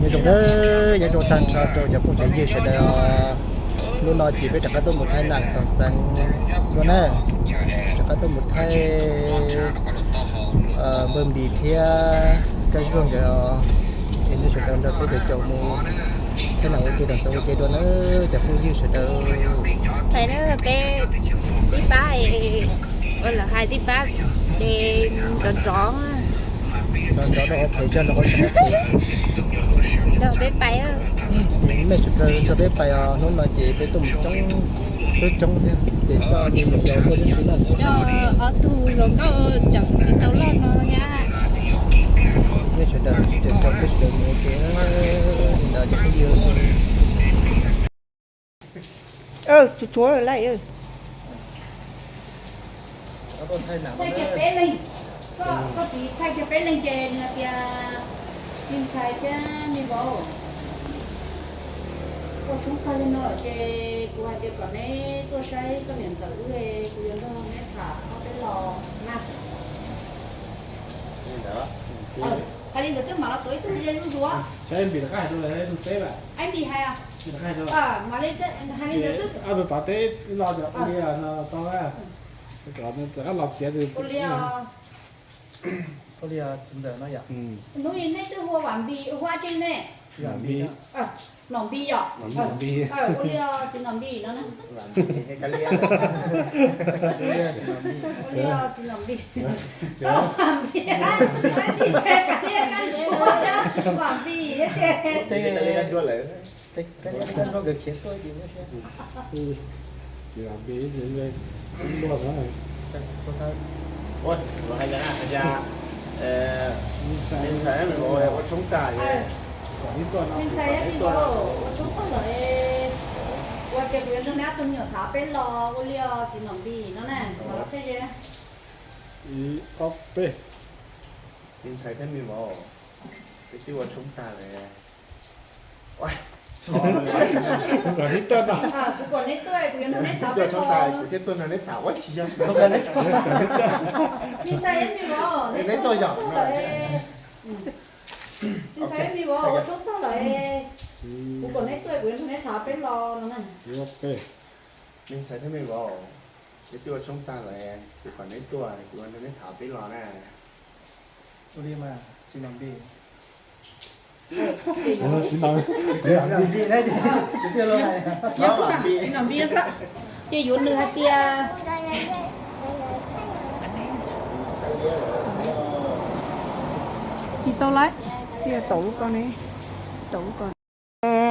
Nyob zoo na, nyob zoo tag nrho rau cov phooj cov ywg sawv daws. Hnub no ces peb rov qab tuaj mus thaij nam tom xeev dua na, rov qab tuaj mus thaij npawg Npis thiab Kab Zuag nkawd, es nej sawv daws nrog peb caum caum mus thaij nam ua ke tom xeev ua ke dua na, cov phooj ywg sawv daws. Peb tib pab, ua lawv hais tib pab de nrov nrov, nrov nrov rau qhov phem, coj rau qhov tseem phem. Nrog peb pais, mej sawv daws nrog peb pais os. Hnub no ces peb tuaj mus coob, coob coob thiab ces coj me nyuam yaus tuaj tib si na. Coj ob tug hluas nkauj tseem tsis tau loj no thiab. Nej sawv daws caum caum peb sawv daws mus ua ke na, li ntawd cov phooj ywg. Tsuav tsuav lawm. Thaij kiag peb leeg, koj, koj txiv thaij kiag peb leeg ces nws hais tias, me ntxhais thiab me vauv, ua tshoob tag li no lawm ces kuv hais tias kom neb tuaj saib koj niam ntxawm wb, kuv yuav nrog neb tham ob peb lo na. Hais li ntawd xwb mam los tuav ib tug ze zuj zus. Saib Npis rov qab hais rau lawv tus teb lawm. Npis hais, mam li hais li ntawd xwb. Ob tug tod teb los cov ua li no tau, rov qab los txiav tus ua li. Ua li txiv ntxawm no yom. Hnub i nej twb hu Vam Npis, hu dab tsi ne? Nom Npis yom. Ua li txiv Nom Npis no na. Ua li txiv Nom Npis. Vam Npis, Vam Npis. Ces Vam Npis, Vam Npis, ua tshoob tag, me ntxhais thiab me vauv, ua tshoob tag lawm, ua ces kuv yuav nrog neb ob tug me nyuam tham peb lo, ua li txiv Nom Npis no na, los los thiaj ze. Ib ob peb. Me ntxhais thiab me vauv, peb twb ua tshoob tag lawm. Kuv kom neb tuaj no. Kuv kom neb tuaj, kuv yuav nrog neb tham peb lo. Kuv thiaj tuaj nrog neb tham, ua tsis yog. Me ntxhais thiab me vauv, neb tuaj yom. Me ntxhais thiab me vauv, ua tshoob tag lawm, kuv kom neb tuaj, kuv yuav nrog neb tham peb lo no na. Me ntxhais thiab me vauv, peb twb ua tshoob tag lawm, kuv kom neb tuaj, kuv yuav nrog neb tham peb lo na. Ua li mas txiv Nom Npis. Txiv Nom Npis, txiv Nom Npis no, ces yuav nws hais tias, tsis tau lawm, tias tau lub ko ne, tau lub ko.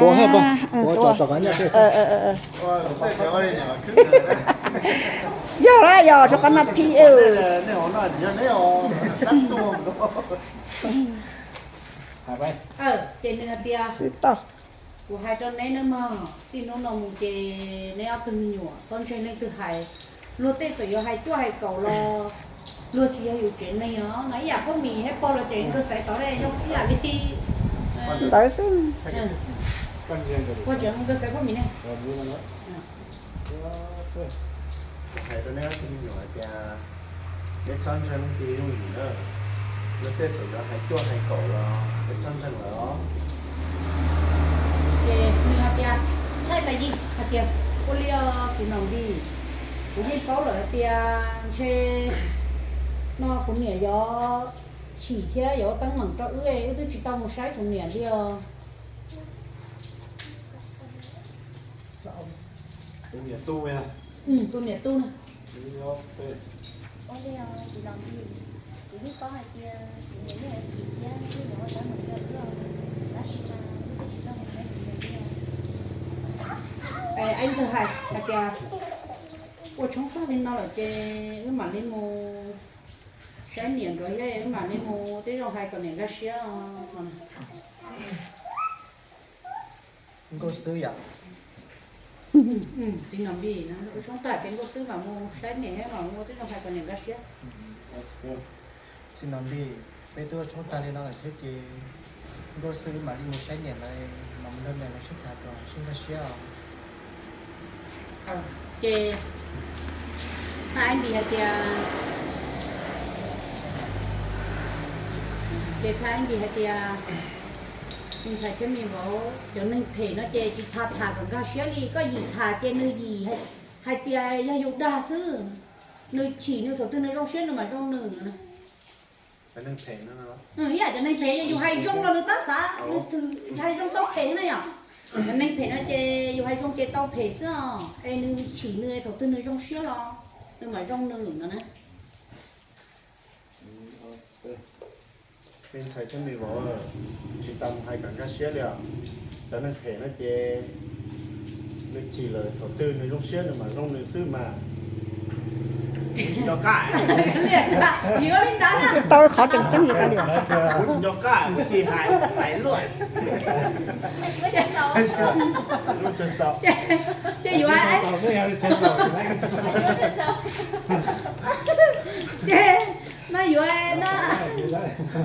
Yog lawm, yog rau qhov no phi. Ces nws hais tias, xwb tau, kuv hais rau neb nawb mog, txij hnub no mus ces neb ob tug me nyuam txhob ntseeg leej twg hais. Luag tej txawm yuav hais cuaj hais kaum los luag tsis yog yus tsev neeg os. No ib yam Phuaj Mim thiab Pog los ces nkawd xaiv tod ne, zoo ib yam li ntawd xwb. Pog tsev nkawd xaiv Phuaj Mim ne. Hais rau neb ob tug me nyuam hais tias neb txhob ntseeg leej twg yooj yim na. Luag tej txawm yuav hais cuaj hais kaum los neb txhob ntseeg lawv os. Ces nws hais tias, thaij tas yim hais tias, ua li os txiv Nom Npis, kuv yeej paub lawm hais tias ntshe no kuv niam yuav chim thiab yuav ua teeb meem rau wb, wb twb tsis tau mus saib kuv niam li os. Tus niam tu na. Ua li os txiv Nom Npis, kuv yeej paub hais tias kuv niam yeej yuav chim thiab yeej yuav ua teeb meem rau wb os, tab sis mas wb twb tsis tau mus saib kuv niam li os. Ib ntxawg hais hais tias ua tshoob tag li no lawm ces wb mam li mus saib niam nkawd thiab wb mam li mus, tej zaum hais kom niam nkag siab os. Nkauj xwb yom. Txiv Nom Npis, ua tshoob tag ces nkauj xwb mam mus saib niam thiab mam mus, tej zaum hais kom niam nkag siab. Txiv Nom Npis, peb twb ua tshoob tag li no lawm thiab ces nkauj xwb wb mam li mus saib niam lawv, mam mus nrog niam lawv sib tham kom sib nkag siab os. Ces thaij Npis hais tias, ces thaij Npis hais tias, Me ntxhais thiab me vauv, cov neeg phem no ces tsis tas tham kom nkag siab li, koj yim tham ces nws yim, hais tias yog yus dag xwb. Nws chim nws, thaum twg nws zoo siab nws mam zoo nws. Ib yam cov neeg phem ces yus hais zoo los nws tab xav, nws hais zoo tau phem na yom. Cov neeg phem no ces yus hais zoo ces tau phem xwb os, es nws chim nws, thaum twg nws zoo siab los nws mam zoo nws no na. Me ntxhais thiab me vauv, tsis tas mus hais kom nkag siab li os. Cov neeg phem no ces nws chim lawm, thaum twg nws zoo siab nws mam zoo nws xwb mas. Kuv tsis nco qab. Tau qhov tseem ceeb li. Kuv tsis nco qab, kuv tsis hais, hais luaj. Lub tsawg xaus. Ces yuav, ces no yuav no.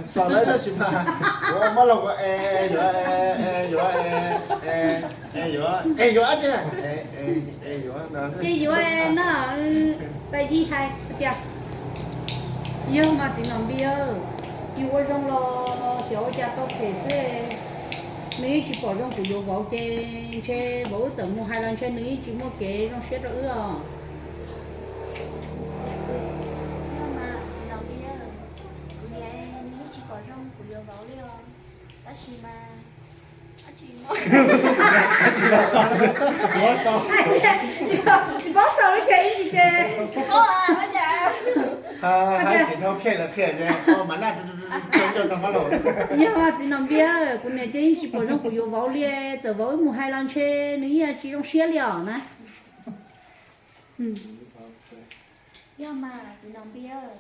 Xaus lawm tab sis mas kuv muab los ua e, yuav e, yuav e, yuav e, yuav tsi, e yuav no. Ces yuav no, tas yij hais tias yog mas txiv Nom Npi, yus ua zoo los xyov ua cas tau phem xwb. Nws yeej tsis pom zoo kuv yuav vauv ces ntshe vauv wb txawm mus hais los ntshe nws yeej tsis muaj kev zoo siab rau wb os. Kuv niam nws yeej tsis pom zoo kuv yuav vauv li os, tab sis mas tsis paub xaus li ces ib ntsis ces hais tsis dhau phem lawm phem mas na. Yog txiv Nom Npi, kuv niam ces yeej tsis pom zoo kuv yuav vauv li, txawm vauv wb mus hais los ntshe nws yeej tsis zoo siab li os na. Yog mas txiv Nom Npi, yuav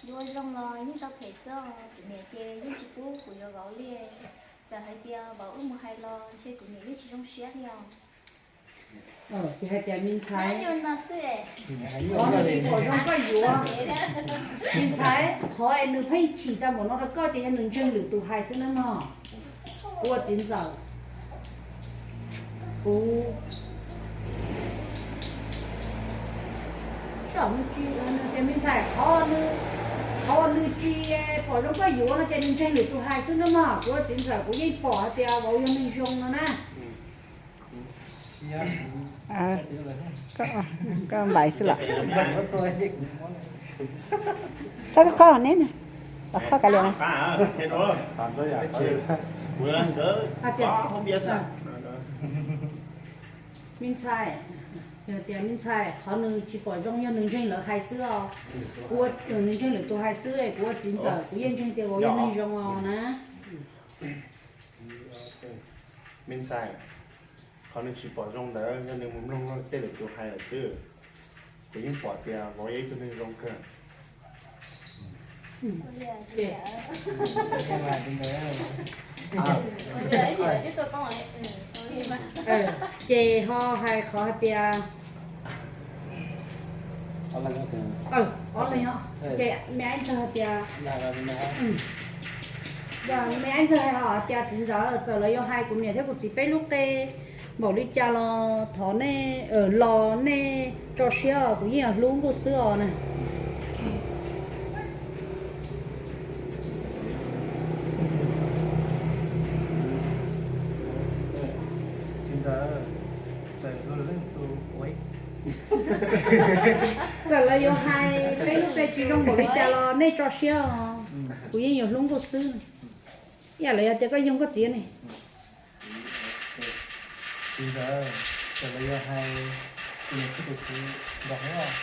ua zoo los yeej tau phem xwb os, kuv niam ces yeej tsis pub kuv yuav vauv li. Txawm hais tias vauv wb mus hais los ntshe kuv niam yeej tsis zoo siab li os. Ces hais tias me ntxhais, qhov nws tsis pom zoo koj yuav, me ntxhais, qhov es nws pheej chim tau npaum no rau koj ces yog nws ntseeg lwm tus hais xwb na mog. Kuv ua txiv ntxawm, kuv tias me ntxhais, qhov, qhov uas nws tsis pom zoo koj yuav no ces nws ntseeg lwm tus hais xwb na mog. Kuv ua txiv ntxawm kuv yeej pom hais tias vauv yog neeg zoo no na. Koj npais xwb los? Koj khob neb na, los khob kav liam na. Me ntxhais, yog tias me ntxhais qhov nws tsis pom zoo yog nws ntseeg lawv hais xwb os. Kuv, nws ntseeg lwm tus hais xwb, kuv ua txiv ntxawm kuv yeej ntseeg tias vauv yog neeg zoo os na. Me ntxhais, qhov nws tsis pom zoo ntawd yog nws mus mloog tej lwm tus hais lawm xwb. Kuv yeej pom tias vauv yog ib tug neeg zoo kawg. Ces ho hais qhov hais tias, ob leeg, ces me ab ntxawg hais tias, me ab ntxawg hais tias txiv ntxawm, txawm lawv yuav hais kuv niam thiab kuv txiv peb lub qe npaum li cas los thov nej, los nej tso siab os, kuv yeej yuav hlub nkauj xwb os na. Txiv ntxawm, txawm luag leej tus ua, txawm lawv yuav hais peb lub qe tsis zoo npaum li cas los nej tso siab os, kuv yeej yuav hlub nkauj xwb. Ib yam lawv yog tias koj yog nkauj txiv ne. Txiv ntxawm, txawm lawv yuav hais kuv niam thiab kuv txiv nrog hais os.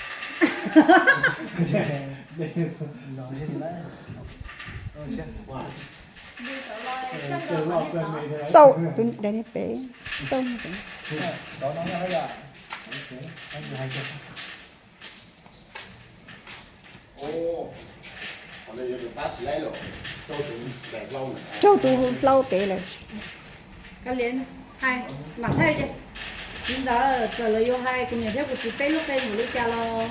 Xauj tus daim pem, xauj. Rau tus hlau pem lawm. Kav liam, hais mam thaij. Txiv ntxawm, txawm lawv yuav hais kuv niam thiab kuv txiv peb lub qe npaum li cas los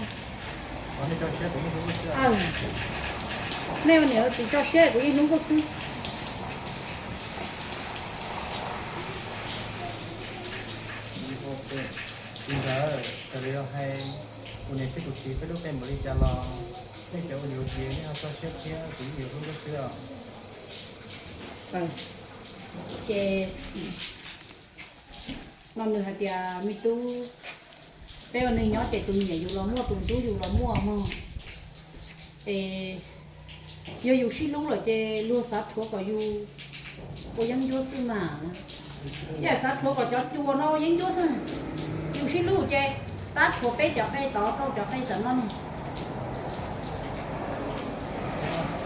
nej ua niam ua txiv tso siab, kuv yeej hlub nkauj xwb. Txiv ntxawm, txawm lawv yuav hais kuv niam thiab kuv txiv peb lub qe npaum li cas los nej cov ua niam ua txiv nej ho tso siab thiab, kuv yeej yuav hlub nkauj xwb os. Ces no nws hais tias, me tub, peb ua neeg nyob ces tus nyiam yus los muaj, tus ntxub yus los muaj mog. Es yog yus sib hlub lawm ces luag xav rhuav kom yus ua yeeb ncuab xwb mas. Yam xav rhuav kom cov cua no ua yeeb ncuab xwb. Yus sib hlub ces tab rhuav peb cov qe tod rau cov qe tom no ne.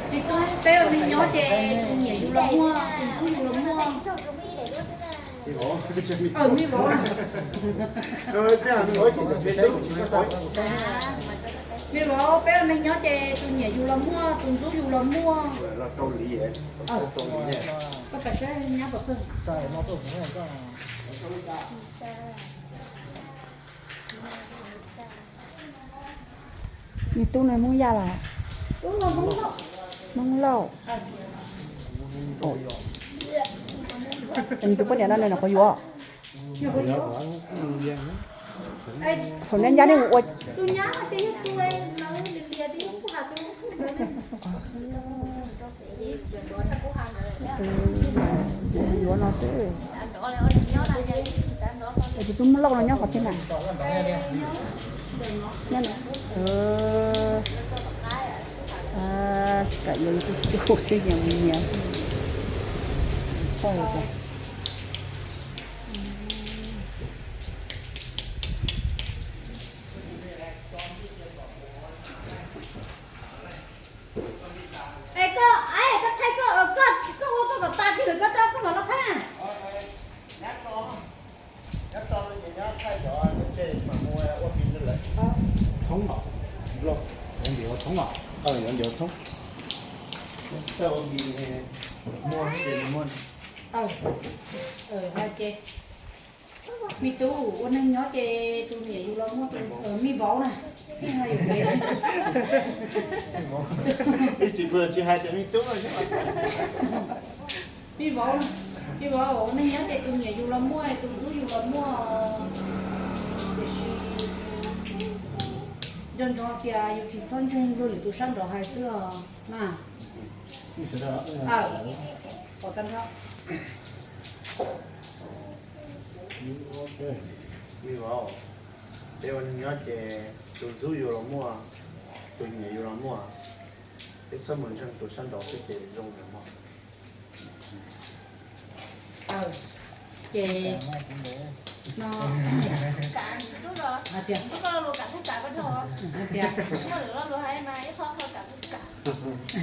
Tsis tub, peb ua neeg nyob ces tus nyiam yus los muaj, tus ntxub yus los muaj. Me vauv, me vauv, peb ua neeg nyob ces tus nyiam yus los muaj, tus ntxub yus los muaj. Koj pais saib nyab pov txog. Nws tub no Hmoob Yaj los? Hmoob Lauj. Nws tus poj niam no nws nyuam qhuav yuav. Thaum nej ncaj nej mus ua. Yuav no xwb. Es tus tub Hmoob Lauj no nyob qhov twg na? Tsis kam yuav, tus tub xwb, nyias mus nyias xwb. Es koj, es koj thaij koj, koj, koj ua koj kom tas kiag lawm koj rau koj mam los thaij. Thoob los, yuav ntiav thoob los, yuav ntiav thoob. Me tub, ua neeg nyob ces tus nyiam yus los muaj, tus, me vauv na. Ib tsis pw tsis hais tias me tub. Me vauv, me vauv, ua neeg nyob ces tus nyiam yus los muaj, tus ntxub yus los muaj. Tiam sis nco ntsoov tias yus tsis txhob ntseeg luag lwm tus sab nraud hais xwb os na. Pom tag nrho. Me vauv, peb ua neeg nyob ces tus ntxub yus los muaj, tus nyiam yus los muaj, peb txhob mus ntseeg tus sab nraud xwb ces zoo lawm mog. Ces no, hais tias, hais tias,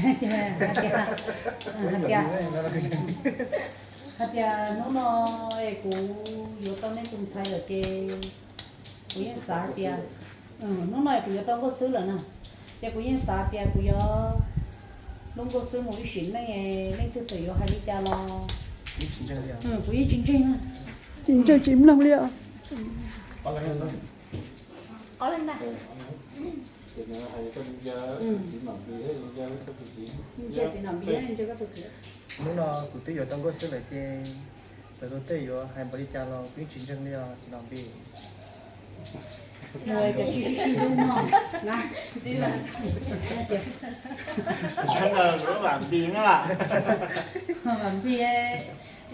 hais tias, hais tias hnub no es kuv yuav tau nej tus ntxhais lawm ces kuv yeej xav tias, hnub no es kuv yuav tau nkauj xwb lawm na, ces kuv yeej xav tias kuv yuav lub nkauj xwb mus ib sim neej, leej twg txawm yuav hais li cas los kuv yeej tsis ntseeg na. Tsis ntseeg tsis mloog li os. Hnub no kuv twb yuav tau nkauj xwb lawm ces txawm luag tej yuav hais npaum li cas los kuv yeej tsis ntseeg li os txiv Nom Npis. Mus cov tsis sib sib hlub mog na. Vam Npis na. Vam Npis, yeej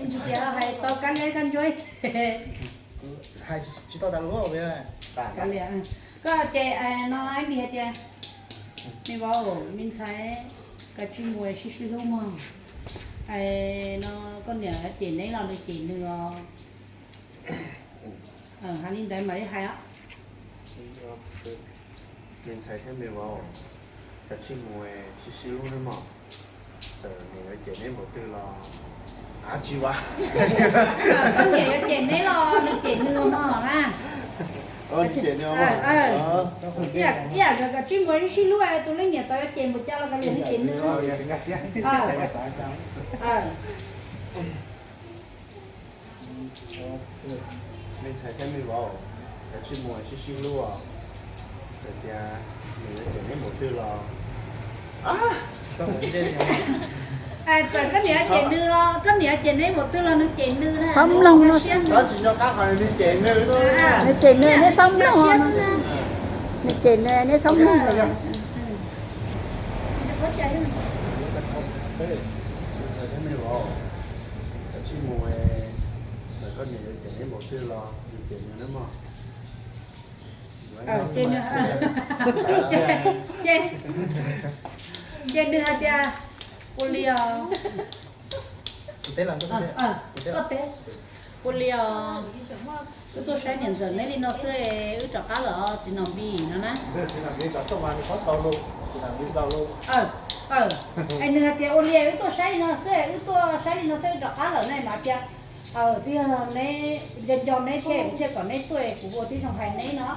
tsis tias hais tau kab liab kab ntsuab ces hais tsis tau tas lus. Koj ces no Npis hais tias, me vauv, me ntxhais, kav tsij mus sib sib hlub mog. No koj niam cem neb los nws cem nws os. Hais li ntawd mam li hais os. Me ntxhais thiab me vauv, kav tsij mus sib sib hlub nawb mog. Txawm niam yuav cem neb npaum twg los, a tsis ua, koj niam yuav cem neb los nws cem nws mog na. Ib yam nkawd kav tsij mus sib sib hlub, tus leej niam tod yuav cem npaum cas los kav liam nws cem nws. Me ntxhais thiab me vauv, kav tsij mus sib sib hlub os. Txawm tias nws yuav cem neb npaum twg los, txawm koj niam cem nws los koj niam cem neb npaum twg los nws cem nws na. Txhob mloog no siab, tsis nco qab qhov nws cem nws no. Nws cem nws neb txhob mloog no. Nws cem nws neb txhob mloog no. Me ntxhais thiab me vauv, kav tsij Mus, txawm koj niam yuav cem neb npaum twg los yus cem nws nawb mog. Ces nws, ces, ces nws hais tias, ua li os, koj teb, ua li os, wb tuaj saib niam ntxawm neb li no xwb, wb rov qab lawm os txiv Nom Npis no na. Es nws hais tias ua li wb tuaj saib li no xwb, wb tuaj saib li no xwb, wb rov qab lawm na mas tias, twb yog neb, nco nco neb thiab kuv thiaj kom neb tuaj, kuv ua tib zoo hais neb no.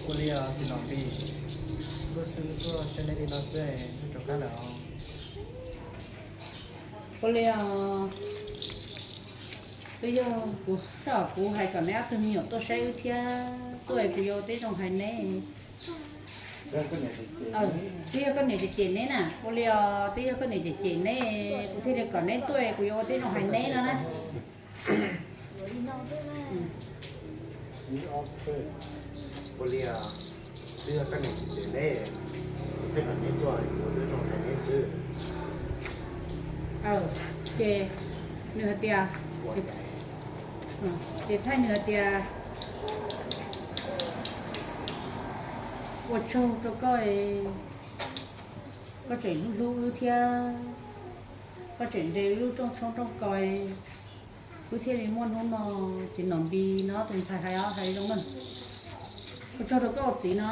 Ua li os txiv Nom Npis, wb tuaj saib neb li no xwb, wb rov qab lawm os. Ua li os, twb yog kuv, kuv hais kom neb ob tug me nyuam tuaj saib wb thiab tuaj, kuv yuav ua tib zoo hais neb. Twb yog koj niam cem neb na, ua li os, twb yog koj niam cem cem neb, kuv thiaj li kom neb tuaj, kuv yuav ua tib zoo hais neb no na. Ua li os, twb yog koj niam cem cem neb, kuv thiaj kom neb tuaj, kuv ua tib zoo hais neb xwb. Ces nws hais tias, ces thaij nws hais tias, ua tsaug rau koj, koj tseem hlub hlub wb thiab koj tseem nres wb lub rooj tshoob rooj kos, wb thiaj li muaj hnub no. Txiv Nom Npis no tus ntxhais hais os, hais zoo na. Ua tsaug rau koj ua txiv no.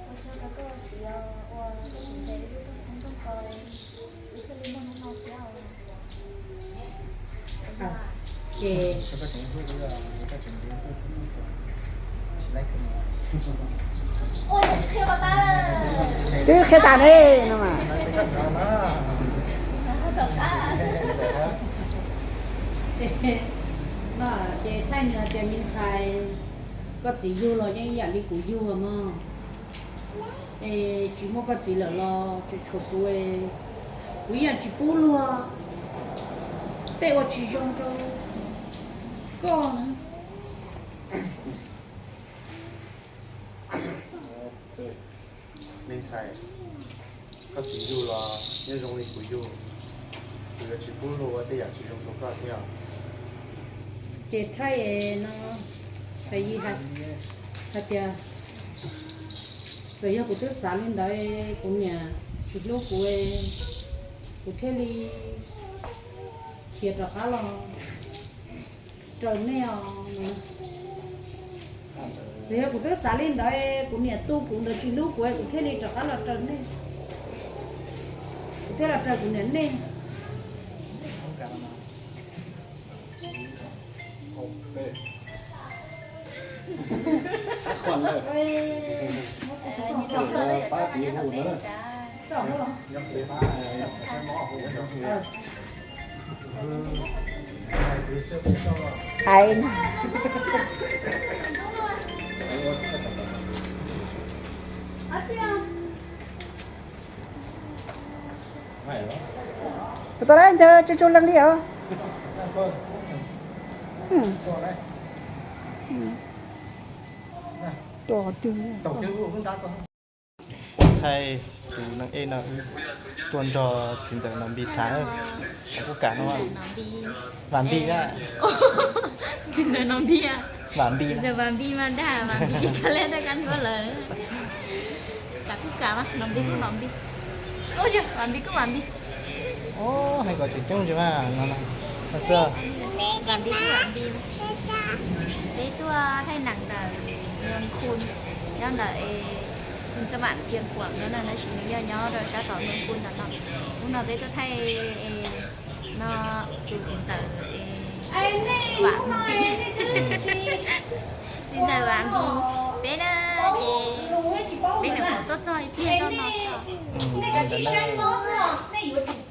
Ua tsaug rau koj ua txiv os, uas koj tseem nres wb lub rooj tshoob rooj kos, wb thiaj li muaj hnub no thiab os. Ces twb qhia tas ne no mas. No ces thaij nws hais tias, me ntxhais, koj txiv yug los yeej ib yam li kuv yug mog. Es tsis muaj koj txiv lawm los tseem tshuav kuv, kuv yeej tsis pub luag tej uas tsis zoo rau koj. Me ntxhais, koj txiv yug los nyob zoo li kuv yug, kuv yuav tsis pub luag ua tej yam tsis zoo rau koj thiab. Ces thaij no, Tais Yis hais tias, txawm yog kuv twb xav li ntawd, kuv niam tsis hlub kuv, kuv thiaj li khiav rov qab los raws nej os. Txawm yog kuv twb xav li ntawd, kuv niam tu kuv ntawd tsis hlub kuv, kuv thiaj li rov qab los raws nej, kuv thiaj los raws kuv niam nej. Hais, tau lawm, ntshe tsis tshua leej li os. Tua qhov twg? Thaij tus neeg ej no wb tuaj nrog txiv ntxawm Nom Npis tham, kuj kam no. Vam Npis a. Txiv ntxawm Nom Npis a. Vam Npis, txiv ntxawm Vam Npis mas dag Vam Npis ces koj leb taj kab ncuab lawm. Kam kuj kam mas, Nom Npis kuj Nom Npis. Ub, Vam Npis kuj Vam Npis. Hais kom tseem ceeb ntsis mas no, no xwb. Vam Npis kuj Vam Npis. Peb tuaj thaij neem ntawm Nws Khu, nyob ntawm es Txaj Vam Txias Khuam no na, tab sis nws yog nyob rau sab tom Nws Khu ntawm no. Hnub no peb tuaj thaij no tus txiv ntxawm Vam Npis, txiv ntxawm Vam Npis. Peb na, ces peb nyuam qhuav tuaj txog ib pliag tau no xwb.